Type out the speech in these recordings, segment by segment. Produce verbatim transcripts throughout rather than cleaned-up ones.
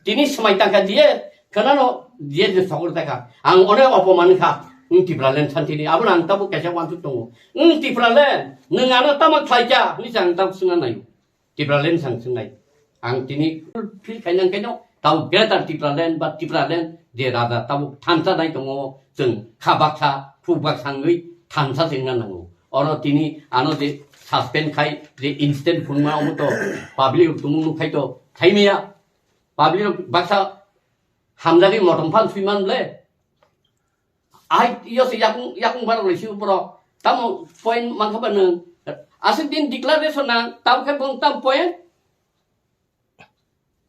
Tini swmai tangka diye, khwnano diye je sogor taka. Ang onek opoman kha, wng Tipraland santini. Abono ang tabuk kaisa wansuk tongo. Wng Tipraland, nwng ano tamo khlaikha, hwnwi se ang tabuk swngna naio. Tipraland sang swngnai. Ang tini feel khainang khaino, tabuk Greater Tipraland ba Tipraland je raja tabuk thansa nai tongo, chwng kha baksa, phuk baksa wngwi thansa se wngna nango. Oro tini ano je suspend khai, je incident phunukma omo to public rok tumung nukkhai to thaimiya. Public rok baksa hamjagwi motom phan swiman ble. Ai, yo se yakung, yakung barok lai si borok. Tamo point mankha ba nwng. Aswk din declaration nang, tamo khe bong tam point?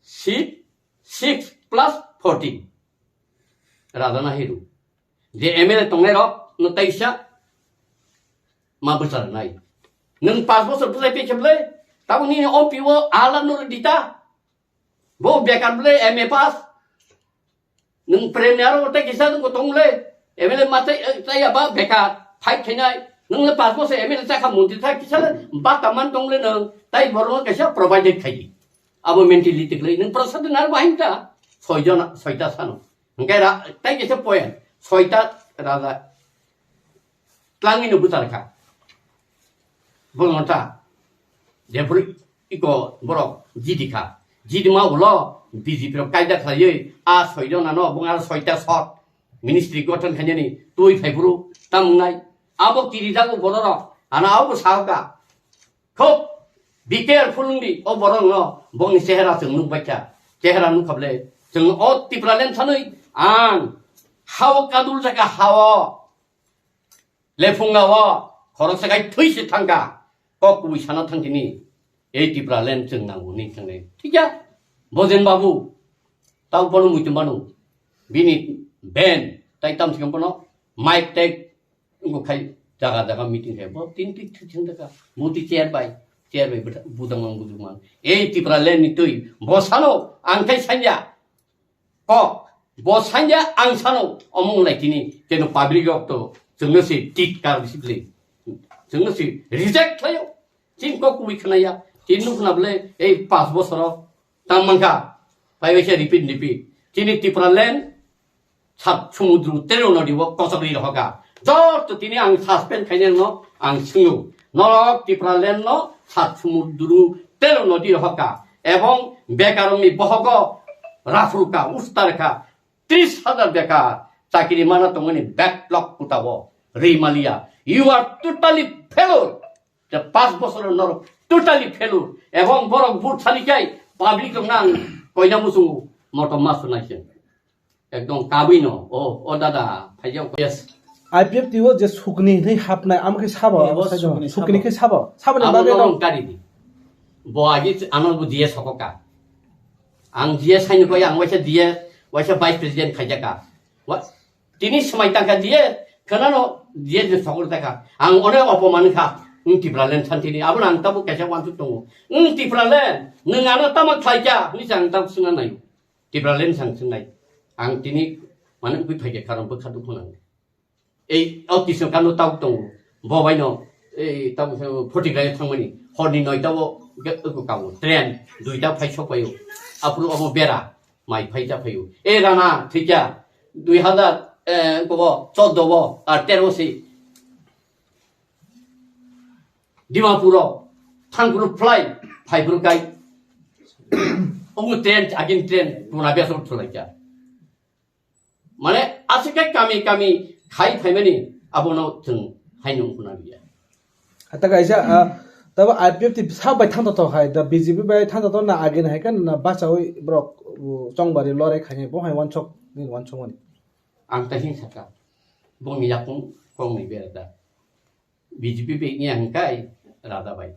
Six, six plus fourteen. Raja na hiru. Je M L A tongnai rok, no taisa ma bwsar nai. Nwng pas bosor bwsai pe kheble, tamo nini O P O ala nur dita. Bo bekar ble M A pass. Nwng premier aro tei kisa nwng tong le. M L A ma tei, tei aba bekar. Fight khainai. Nwng le pas bosor M L A chakha montri thai kisa le bata man tong le nwng. Tai borok no kaisa provided khai di. Abo mentality khlai. Nwng prasad nar bahai ta. Soi jona, soita sano. Hwnkhe ra-, tai kisa point. Soita raja. Tlangwi no bwchar kha. Bwlwng ta. Jephuru iko borok jidi kha. Jidi ma ulo B J P rok kaida khlaiwi a soi jona no bwng aro soita sot ministry gothon khainani twi phaiphuru tam wngnai. Abo kirijago bororok. Ano abo sahoka. Khub be careful wngdi o borok no bongni chehera chwng nukbaikha. Chehera nukha ble chwng o Tipraland sanwi ang hao kadul jaka hao. Lephunga o khoroksa kai thwi se thangkha, kok kubui sana thangtini, ei Tipraland chwng nango hwnwi thangnai. Thikya, Bojen Babu, tau bono muitum bano, bini ben, tai tam thikam bono, mic tag, wngkha khai jaga jaga meeting khai, bo tin tik thik thang jaka, muti chair bai, chair bai bwtha-, budangmang budangmang. Ei Tipraland ni twi, bo sano, ang khai sanya, Kok, bo sanya ang sano omong lai tini, keno public rok to, chwngno se tit kar bisi bwle. Chwngno se reject khlaio. Tin kok kubui khnaya, tin nuk khna bwle, ei pas bosoro tam mankha, pai bai se repeat repeat. Tini Tipraland, sat sumudru tero nodi bo kosok ri rohoka. Joto tini ang suspend khainai no ang singo. Norok Tipraland no sat sumudru tero nodi rohoka. Ebong bekarongni bohogo rafruka, ustarkha, tris hajar bekar chakiri mana tongmani backlog kutao rimaliya. You are totally failure. Te pas bosor norok totally failure. Ebong borok vote salikai public rok nang koina musungo motom masu naise. Ekdom kabui no. O, o dada, phaijak. Yes. I P F T o je sukni hinwi hapnai, amo khe sabo, Ebo sukni sukni sabo. Khe sabo. Sabo ni Amo bagwi no no. Kari di. Bo agi ano bo D A sokoka. Ang D A saini koi ang waisa D A, waisa vice president khaijaka. Wa, tini swmai tangka D A, khwnano D A je sokor taka. Ang one opoman kha. Wng Tipraland santini. Abono ang tabuk kaisa wansuk tongo. Wng Tipraland, nwng ano tamo khlaika, hwnwi se ang tabuk swngna naio. Tipraland sang swngnai. Ang tini mane ugui phaikha karon bwkha dukhu nang. Ei o Kisno Kano tabuk tongo. Bo baino ei tabuk se photi gai thangmani. Horni noita o ge-, eko kabo. Train duita phai sok paio. Aphuru obo bera. Mai phai cha phaio. Ei rana thikya. Dui hazar, eh, kobo, choddo bo, ar tero si. Dimapuro, thangphuru fly, phaiphuru kai. Omo train, agin train, tuna biasok thulaikya. Mane, aswk khe kami kami khai phaimani, abono chwng haino wngkhwna liya. Ata kaisa, ah, tabo I P F T sa bai thang to hai, da B J P bai thang to na agin hai kan na bachawi borok, uh, chongbari lorai khai bo hai wansok, nini wansok mani. Ang ta hin saka, bongni yakung kong ni bera da. B J P bai wngya hwnkhe raja bai.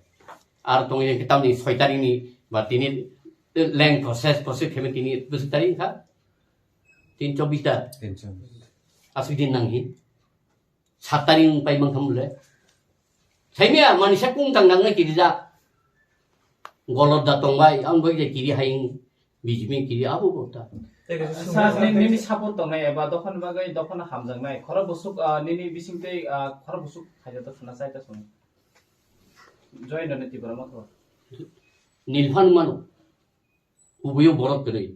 Ar tongwi hwnkhe tamni soi tarikni ba tini leng process, process khaimani tini bwswk tarik wngkha? Tin chobbish ta? Tin chobbish. Aswk din nang hin? Sat tarik wng pai mankha mole? Saimya manisa kung tang nangnai kirijak. Golot da tongbai, ang bai je kiri hai wng. B J P ni kiri abo bo ta. Tei kaisa sir, sumung nini, nini support tongnai eba dophani bagwi dophano hamjaknai. Khorok bwswk, ah, nini bising tei, ah, khorok bwswk khaijak ta khna chai ta song. Joy no ni Tipra Motha. Nilphan mano. Kubuyo borok kwrwi.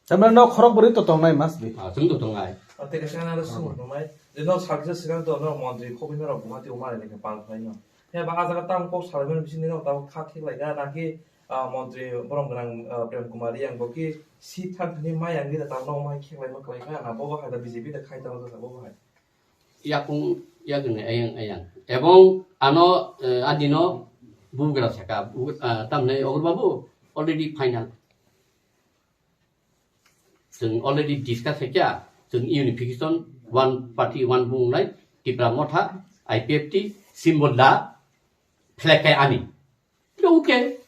Tamni no khorok bwrwi to tongnai must be. Ah, chwng to tongnai. Tei kaisa nang sung tongnai. Jeno sakjak swkang to no montri khobwi no rok Guwahati o mari lekha pal khlai no. He ba a jaga tamo kok salai mani bising no tamo kha thik lai ga na ki montri borom gwnang Prem Kumar Reang bo ki seat thang thani mai ang gida tamo no mai khek lai ma klai ga na bo bo hai da B J P da khai tamo da bo bo hai. Yakung yakni ayang ayang. Ebong ano adino bugra saka tamne ogur babu already final. Chwng already discuss khaikha, chwng unification one party one bung lai Tipra Motha I P F T symbol da flag kai ani. Okay.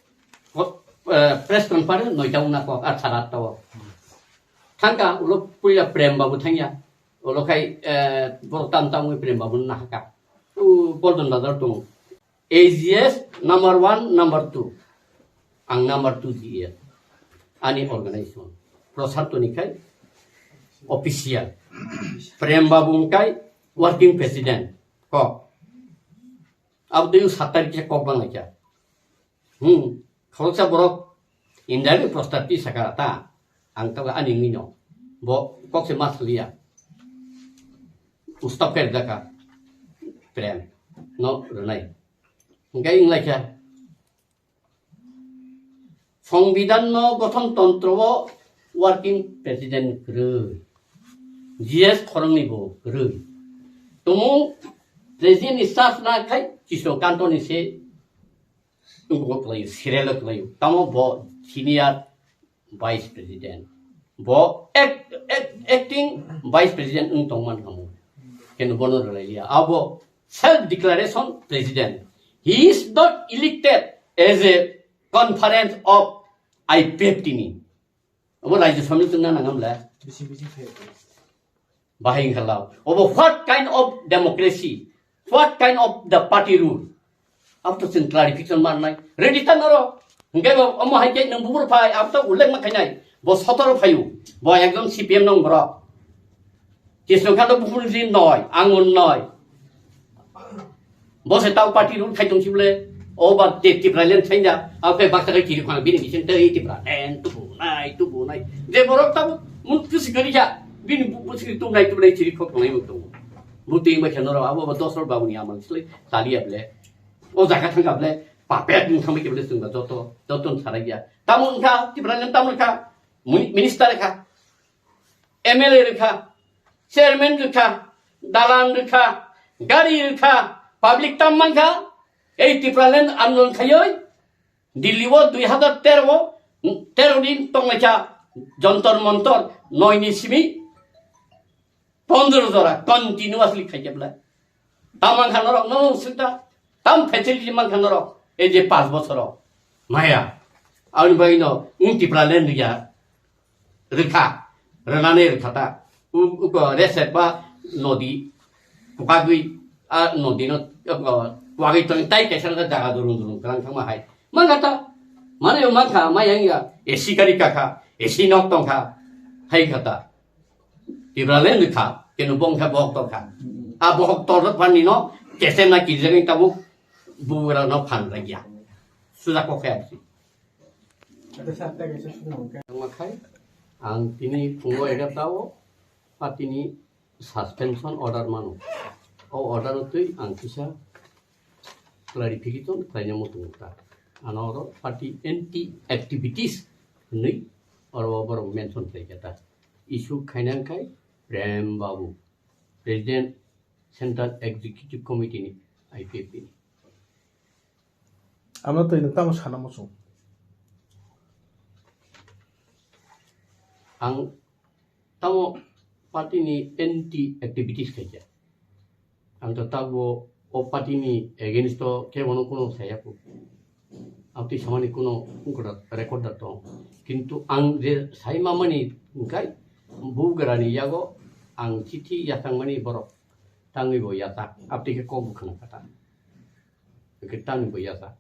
Press conference noita wngna kok ar sara atta o. Thangka ulo puila Prem Babu thangya. Ulo khai borok tam tam Prem Babu nahaka. U Paldon Bazar tong. A G S number one, number two. Ang number two G S. Ani organization. Prosar toni khai official. Prem Babu kai working president. Kok. Abo tei sat tarik khe kok bang laikha. Hmm. Khoroksa borok indirect prostar ti saka ta. Ang ta ani ngino. Bo kok se mas liya. Ustok khe rijak kha Prem no rwnai. Hwnkhe wng lai kha Songbidan no gothon tontro o working president kwrwi, G S khoroknwi bo kwrwi. Tumung president ni sasna khai Kishore Kanto ni se wngkok kwlaio, serial o kwlaio. Tamo bo senior vice president. Bo act, act, acting vice president wng tongman kamo. Keno bono rwlailia. Abo self declaration president. He is not elected as a conference of I P F T ni. Abo Rajya Sabha ni tongna nangam le. Bahai wngkha lao. Obo what kind of democracy? What kind of the party rule? Abo to chwng clarification manai. Ready ta noro. Hwnkhe bo omo hai khe nwng buphuru phai, abo to ullekh ma khainai. Bo sotoro phaio. Bo ekjon C P M nong borok. Kisno kha to buphuru di noi, angun noi. Bo se tau party rule khai tong sibole. O ba te Tipraland sainda. Abo khe baksa khe kiri khang bini bising tei Tipraland tubu nai, tubu nai. Je borok tabo mun kusi gari ja. Bini busi tu nai, tu nai chiri khok nai tung. Buti ma kheno ro abo dos rok babuni amal sile tali able. O jaga thang able. Papet mun thang ke ble sung joto, joto sarai ya. Tamo wngkha Tipraland tamo wngkha. Minister kha. M L A rwkha, chairman rwkha, dalan rwkha, gari rwkha, public tam mankha. Ei Tipraland andolon khaioi Delhi o dui hazar tero o, tero din tonglaikha Jantar Mantar noi ni simi pondro jora continuously khaikhe bwlai. Tam mankha norok no swngta, tam facility mankha norok ei je panch bochoro maya. Aboni bagwi no wng Tipraland ya. Rwkha, rwnani rwkha ta. Uko resep ba nodi kwkagwi a nodi no kwagwi tong tai kaisa jaga durung durung kwrang thangma hai. Mangkha ta, mane mangkha, mayang ya, A C gari kakha, A C nok tongkha, hai kha ta. Tipraland kha, kenu bongkha bohok tongkha. A bohok tor pani no, kesem na kirjagin tabuk, bura no phan ragya. Suja kokhe. Tongma khai, ang tini phungo egarta o party ni suspension order mano. O order o twi ang kisa clarification khlaina muchungo ta. Ano oro party anti activities hwnwi oro borok mention khlai kha ta. Issue khaina khai Prem Babu, President Central Executive Committee ni I P F T ni. Ano twi nwng tamo sana muchung? Ang tamo party ni anti activities khaikha. Ang to tabo o party ni against o kebono kuno saya ku. Ang twi samani kuno record da tong. Kintu ang je sai mamani hwnkhe bugrani yago ang chithi yachang mani borok tangwi bo yachak. Abtwi khe kok bo khna kha ta. Hwnkhe tamni bo yasa.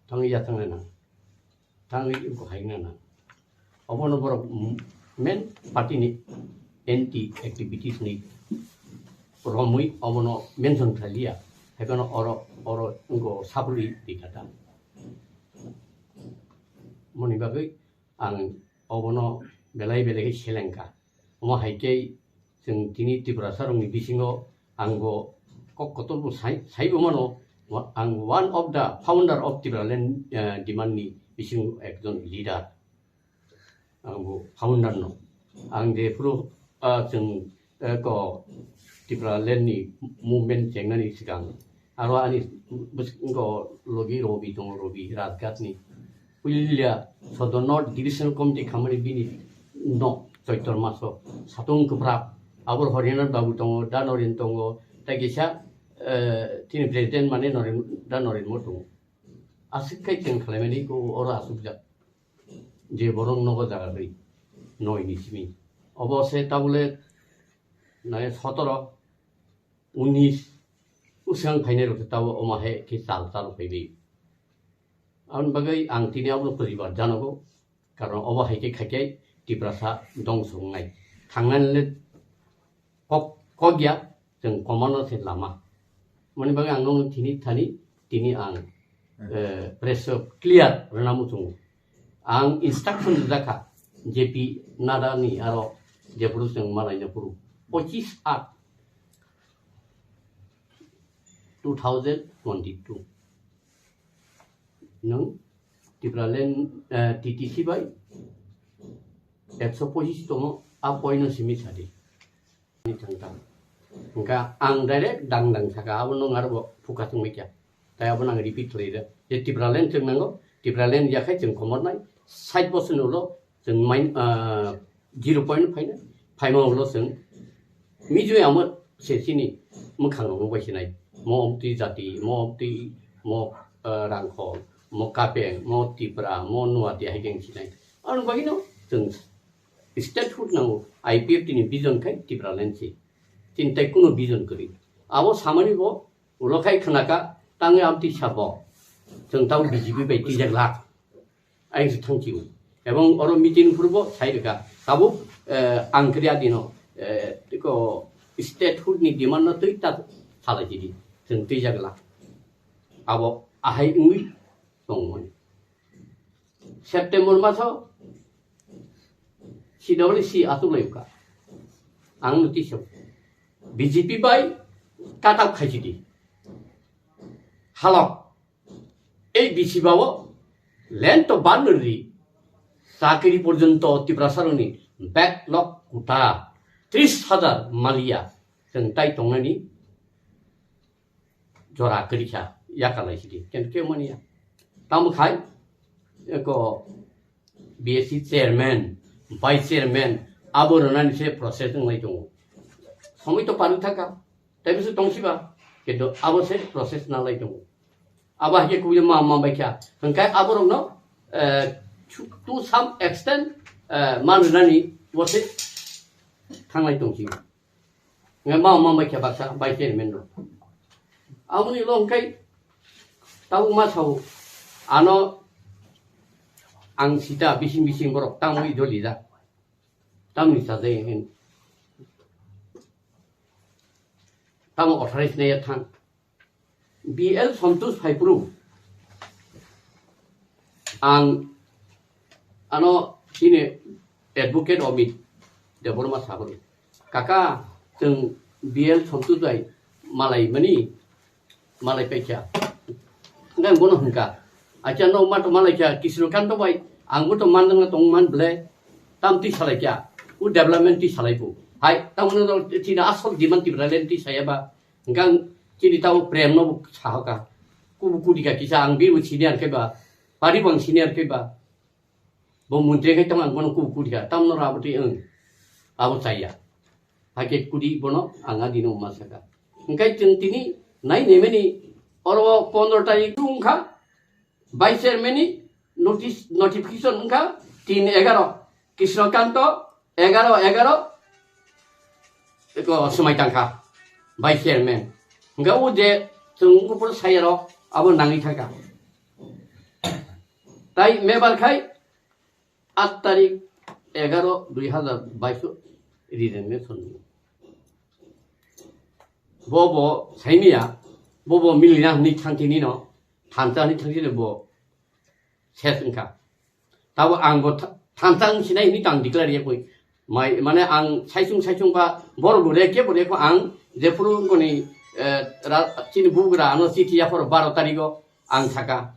Tangwi yasakna nang. Tangwi wngkha hai wngna nang. Obono borok main party ni anti activities ni romwi obono mention khlaiya. Haiphano oro oro wngkha sabrwi twi kha ta. Moni bagwi ang obono belai belai khe selengkha. Omo hai khe chwng tini Tiprasarokni bisingo ang bo kok kotor bo sai, saibo mano, wa-, ang one of the founder of Tipraland, eh, demand ni bisingo ekjon leader. Ang bo founder no. Ang jephuru, ah, chwng, eh, ko Tipraland ni movement chengnani swkang aro ani bwskango logi Robi tongo, Robi Rajgat ni. Puilia Sodor North Division Committee khamani bini no Choitor maso satung kwprak. Abor Horinar Babu tongo, Da Noren tongo, tei kisa, eh, tini president mane Noren, Da Noren mo tongo. Aswk khai chwng khlaimani ko oro aswkjak. Je borok nogo jaga rwi noi ni simi. Obo se tabule nai sotoro, unis usang phainai rok tabo omo hai khe chal chal phaiwi. Aboni bagwi ang tini abono poribar janogo, karon obo hai khe khai khe Tiprasa dongso wngnai. Thangnani le kok, kok ya, chwng komano se lama. Mani bagwi ang nung thini thani, tini ang, eh, press clear rwna muchungo. Ang instruction rijak kha, J P Nadda ni aro jephuru chwng malaina phuru. Pochis aat two thousand twenty-two. Nung Tipraland, eh, T T C bai ekso pochis tongo, a poino simi sadi. Ni thang thang. Hwnkha ang direct dang dang saka, abo nung aro bo phuka thwngwi kha. Tai abo nang repeat khlai rw. Je Tipraland chwng nango, Tipraland yakhai chwng khomornai, sait bosor ni ulo chwng main, ah, zero point phainai, phaima ulo chwng mijui amo se chini mwkhang rok bai sinai. Mo omtwi jati, mo omtwi, mo, ah, rangkhol, mo kapeng, mo Tipra, mo nuati hai khe sinai. Ang bagino chwng statehood nango, I P F T ni vision khai Tipraland se. Chini tai kuno vision kwrwi. Abo samani bo ulo khai khwnaka, tangwi amtwi sabo. Chwng tamo B J P bai twijak lak. Ayang se thangchiu. Ebong oro meeting phuru bo sai rwkha. Tabuk, eh, ang kwrwi adino, eh, tiko statehood ni demand no twi ta salai chidi. Chwng twijak lak. Abo ahai wngwi tongmani. September maso C W C atuk lai ka. Ang no tisok. B J P bai cut out khai chidi. Halok. Ei bisi bao land to ban ri. Chakri porjonto Tiprasaroni backlog kuta tris hajar maliya. Chwng tai tongnani jora kwrwi kha, yakarlai sidi, kintu kebo mani ya. Tamo khai, eko B S C chairman, vice chairman, abo rwnani se process wnglai tongo. Somoi to parwi thaka, tei bwswk tongsiba, kintu abo se process nalai tongo. Abo hai khe kubui ma, ma bai kha, hwnkhai aborokno, eh, to, to some extent, eh, man rwnani bo se thanglai tongsi. Hwnkhai ma, ma bai kha baksa, vice chairman rok. Aboni ulo hwnkhai tabuk ma sao, ano ang sita bising bising borok tamo idol ida. Tamni sajai hin. Tamo authorized naiya thang. B L Santosh Phaipru. Ang ano sini advocate Amit Debbarma sago. Kaka, chwng B L Santosh bai malai mani, malai paikha. Ngang bono hwnka. Acha no ma to malai kha, Kisno Kanto bai, ang bo to mandang tong man ble, tam ti salai kha. U development ti salai bu. Hai, tam no ti na asol diman ti bralen ti saya ba. Hwnkhe ang chini tabuk prem no sahoka. Kubu kudi ka kisa ang bini senior khe ba, pari bo ang senior khe ba. Bo montri khai tong ang bono kubu kudi ka. Tamno rabo twi ang abo chaya. Hakhe kudi bono ang adino ma saka. Hwnkhe chwng tini nai nemeni oro pondro tarik wngkha. Vice chairman ni notice, notification wngkha tin egaroh, Krishnakanto egaroh egaroh, eko swmai tangkha vice chairman. Hwnkhe o je chwng upor sayarok abo nangwi thangkha. Tai member khai aat tarik egaroh dui hazar baish o resignation. Bo bo saimia, bo bo milina hwnwi thangkhe nino, thansa hwnwi thangkhe bo ses wngkha. Tabo ang bo tha-, thansa wng sinai hinwi tang declare ya koi. Mai, mane ang saisung saisung ba bor bo re ke bo re ko ang je phuru koni, eh, ra-, chini bugra ano chithi ya phoro baro tarigo ang saka.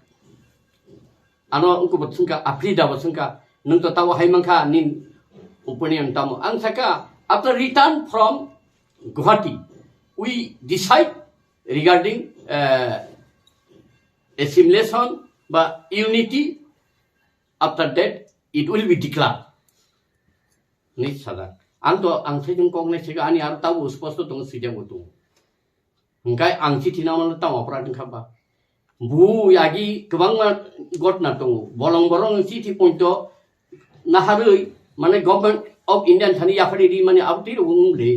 Ano wngkha bo sungka, Afrida bo sungka, nwng to tabo hai mankha nin opinion tamo. Ang saka, after return from Guwahati, we decide regarding, eh, assimilation ba unity, after that it will be declared. Ni sada. Ang to, ang thaitung kok nai sega ani aro tabo sposto tong sijak bo tong. Hingkai ang chithi namano tamo aparat wngkha ba. Bu yagi kwbangma gotna tongo. Bolong borong chithi pointo naharwi mane Government of India thani yaphari ri mani abtwi rw wng le.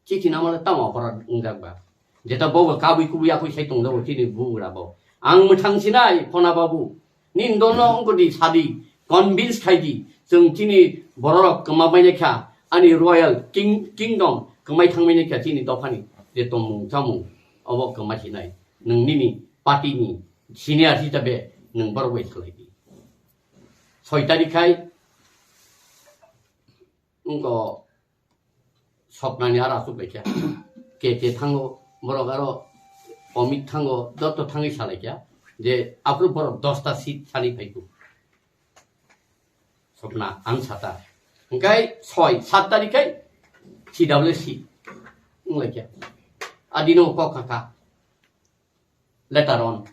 Chithi namano tamo aparat wngjak ba. Jeta bobo kabui kubui yakui sai tong jago chini bugra bo. Ang mwthang sinai phona babu. Nin dono wngkha di sadi, convince khai di, chwng chini bororok kwma bainai kha, ani royal king-, kingdom kwmai thangmani kha chini dophani je tongmung chamung, obo kwma sinai. Nwng nini party ni senior hisabe nwng borok bai salai di. Soi tarik khai wngkha Swpnani aro aswk laikha. K K thango, borok aro Omit thango, joto thangwi salaikha je aphuru borok dosta seat sani phaiku. Swpna ang sata. Hingkai soi, sat tarik khai C W C wnglaikha. Adino kok khakha. Later on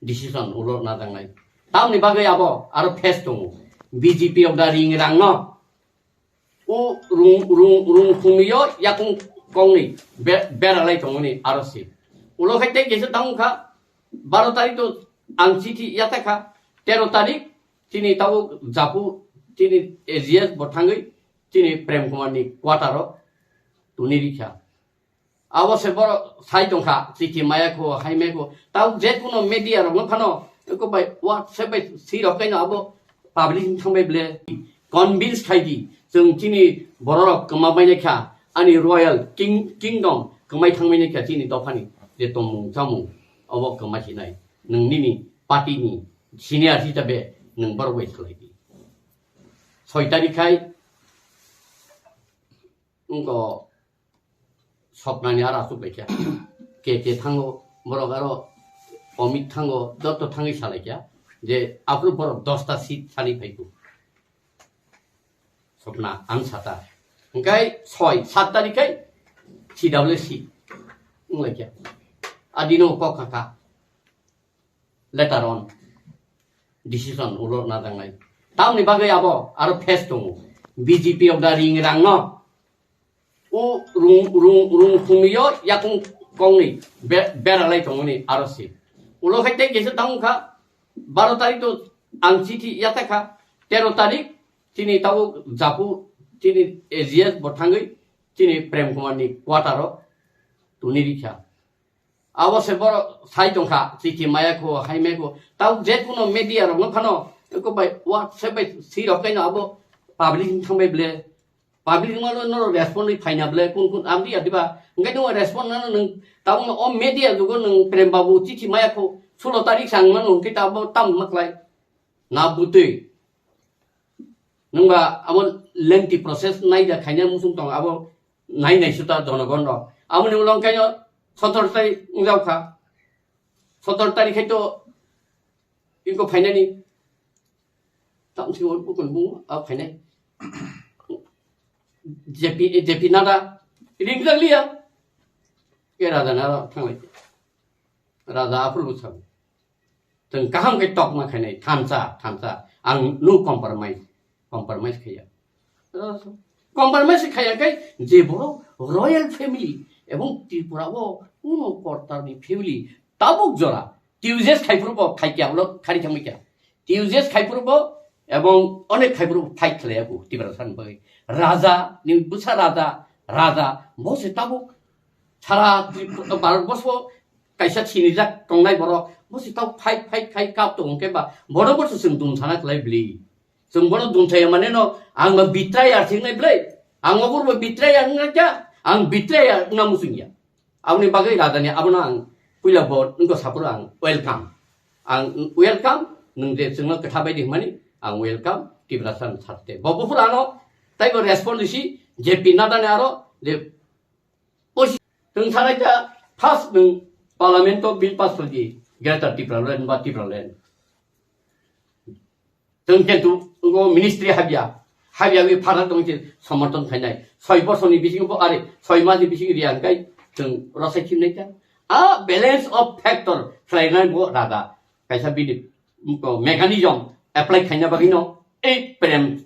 decision ulo najaknai. Tamni bagwi abo aro phase tongo. B J P of the ring rangno. O rung, rung, rung khumio yakung kongni be-, beralai tongoni aro si. Ulo khai tei kisa tangkha, baro tarik to ang chithi yatakha, tero tarik chini tabo japu chini A G S bo thangwi chini Prem Kumar ni quarter o tuni rikha. Abo se borok sai tongkha, chithi maya kho, hai maya kho. Tao je kuno media rok no phano, eko bai WhatsApp bai si rok kaino abo public ni thangbai ble. Convince khai di, chwng chini bororok kwma bainai kha, ani royal king-, kingdom kwmai thangmani kha chini dophani je tongmung chamung, obo kwma sinai. Nwng nini party ni senior hisabe nwng borok bai salai di. Soi tarik khai wngkha Swpnani aro aswk laikha. K K thango, borok aro Omit thango, joto thangwi salaikha je aphuru borok dosta seat sani phaiku. Swpna ang sata. Hingkai soi, sat tarik khai C W C wnglaikha. Adino kok khakha. Later on decision ulo najaknai. Tamni bagwi abo aro phase tongo. B J P of the ring rangno. O rung, rung, rung khumio yakung kongni be-, beralai tongoni aro si. Ulo khai tei kisa tangkha, baro tarik to ang chithi yatakha, tero tarik chini tabo japu chini A G S bo thangwi chini Prem Kumar ni quarter o tuni rikha. Abo se borok sai tongkha, chithi maya kho, hai maya kho. Tao je kuno media rok no phano, eko bai WhatsApp bai si rok kaino abo public ni thangbai ble. Public no, no, no respond ri phaina ble, kun kun amdi adiba. Ngai no respond na nung, tao no o media jugo nung Prem Babu chithi maya kho, sulo tarik sang mano, kita abo tam maklai. Na butui. Nwngba abo lengthy process naida khaina muchung tong abo nai nai suta jonogon rok. Aboni ulo kaino sotor tarik wngjaokha. Sotor tarik khai to inko phainani. Tamsi o bukun bungo a phainai. J P, J P Nadda ringjak liya. Ke raja naro thanglai. Raja aphuru bwsao. Chwng kaham khe tokma khainai, thansa, thansa. Ang no compromise, compromise khaiya. Compromise khaiya khe je borok royal family ebong Tripura o kuno kortar ni family tabuk jora T U J S khai phuru bo khai kya ulo khari thangwi kya. T U J S khai phuru bo ebong onek khai phuru bo fight khlaiya bo Tiprasa ni bagwi. Raja ni bwsa raja, raja bo se tabuk sara Tripura, Bharat borso kaisa sinijak tongnai borok, bo si tau fight, fight khai kap tong khe ba, borok bo se chwng dum sana khlai bli. Chwng bono dum saya mane no, ang ba betrayer thik nai ble. Ang ogur ba betrayer wngna kya, ang betrayer wngna muchung ya. Aboni bagwi raja ni abono ang puila bo wngkha saphuru ang welcome. Ang welcome, nwng je chwngno kwtha bai di hwnmani, ang welcome, Tiprasa ni sarte. Bo buphuru ano taibo respond risi, J P Nadda ni aro je osi tong sanai ta first nung parliament o bill pass khlai di, Greater Tipraland ba Tipraland. Tong kintu go ministry habya, habya wi phara tong khe somorthon khainai. Soi bosor ni bisingo bo are, soi mas ni bisingo riya hwnkhe tong rosai khimnai ta. A balance of factor khlainai bo raga. Kaisa bini mechanism apply khaina bagwi no ei prem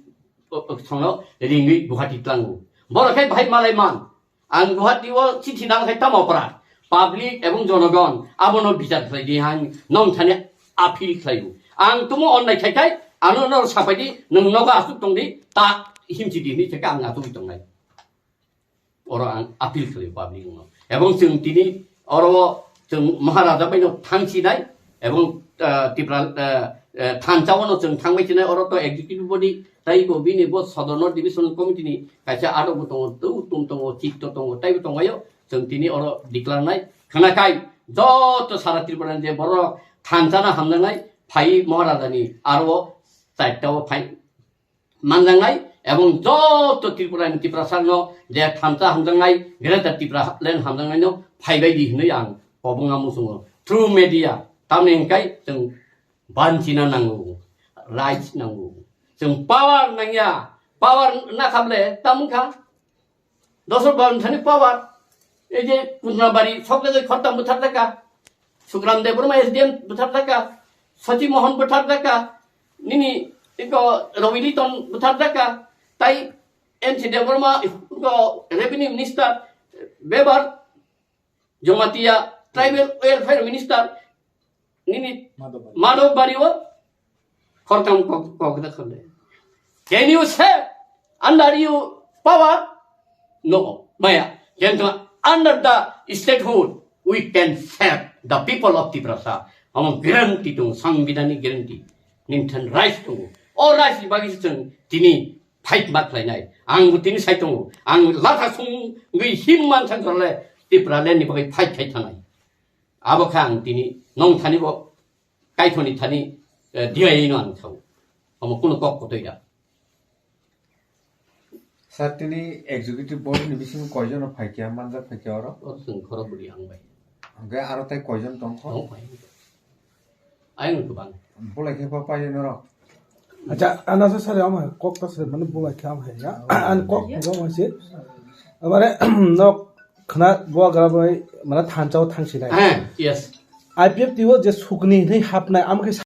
songno ringwi Guwahati tlango. Borok khe bahai malai man. Ang Guwahati o chithi nang khe tamo opra. Public ebong jonogon abono bichar khlai di, ang nong thani appeal khlai o. Ang tumo onnai khai khai ano no sapai di, nung nogo asuk tong di, ta himchi di hinwi khe ang asuk tongnai. Oro ang appeal khlai public no. Ebong chwng tini oro chwng Maharaja bai no thang sinai, ebong, ah, Tipra, ah, ah, thansa o no chwng thang bai sinai, oro to executive body tai bo bini bo Sodor North Division Committee ni kaisa adok bo tongo, tu tum tongo, chikto tongo, tai bo tongo yo, chwng tini oro declare nai. Khana kai joto sara Tripura ni je borok thansa na hamjaknai phai Maharaja ni aro chaita o phai manjaknai, ebong joto Tripura ni Tiprasa no je thansa hamjaknai, Greater Tipraland hamjaknai no phaibai di hinwi ang kobonga muchungo through media. Tamni hwnkhe chwng banchina nango, rights nango, chwng power nangya, power na khable tamung kha. Dosor baron thani power. Ei je Putnabari sokle je khortam bwthar jaka. Sukram Debbarma S D M bwthar jaka. Sachi Mohan bwthar jaka. Nini iko Rawi Liton bwthar jaka. Tai N C Debbarma iko revenue minister. Bebar Jamatia tribal welfare minister. Nini Madhobari. Madhobari o khortam kok, kok da khole. Can you save under your power? No, maya. Kintu under the statehood, we can save the people of Tiprasa. Amo guarantee tongo, Sangbidan ni guarantee. Nini thani rights tongo. O rights ni bagwi se chwng tini fight ma khlainai. Ang bo tini sai tongo. Ang latha sungwi him man thang khole Tipraland ni bagwi fight khai thanai. Abo khe ang tini nong thani bo kaithoni thani, eh, diyaino ang thau. Omo kuno kok kotoi da. Sir, tini executive board ni bisingo koijon rok phaikha, manjak phaikha oro? Oro chwng khorok bwrwi ang bai. Hwnkhe aro tai koijon tongkho? Tong phai. Ayang kwbang. Bolai khe pa paio norok? Acha, ana sa sare ama kok ta sare mane bolai khe ama ya. An kok ko ma se. Amare nok khna bo gra bai mane thanchao thangsinai. Eh, yes. I P F T o je sukni hinwi hapnai, ama khe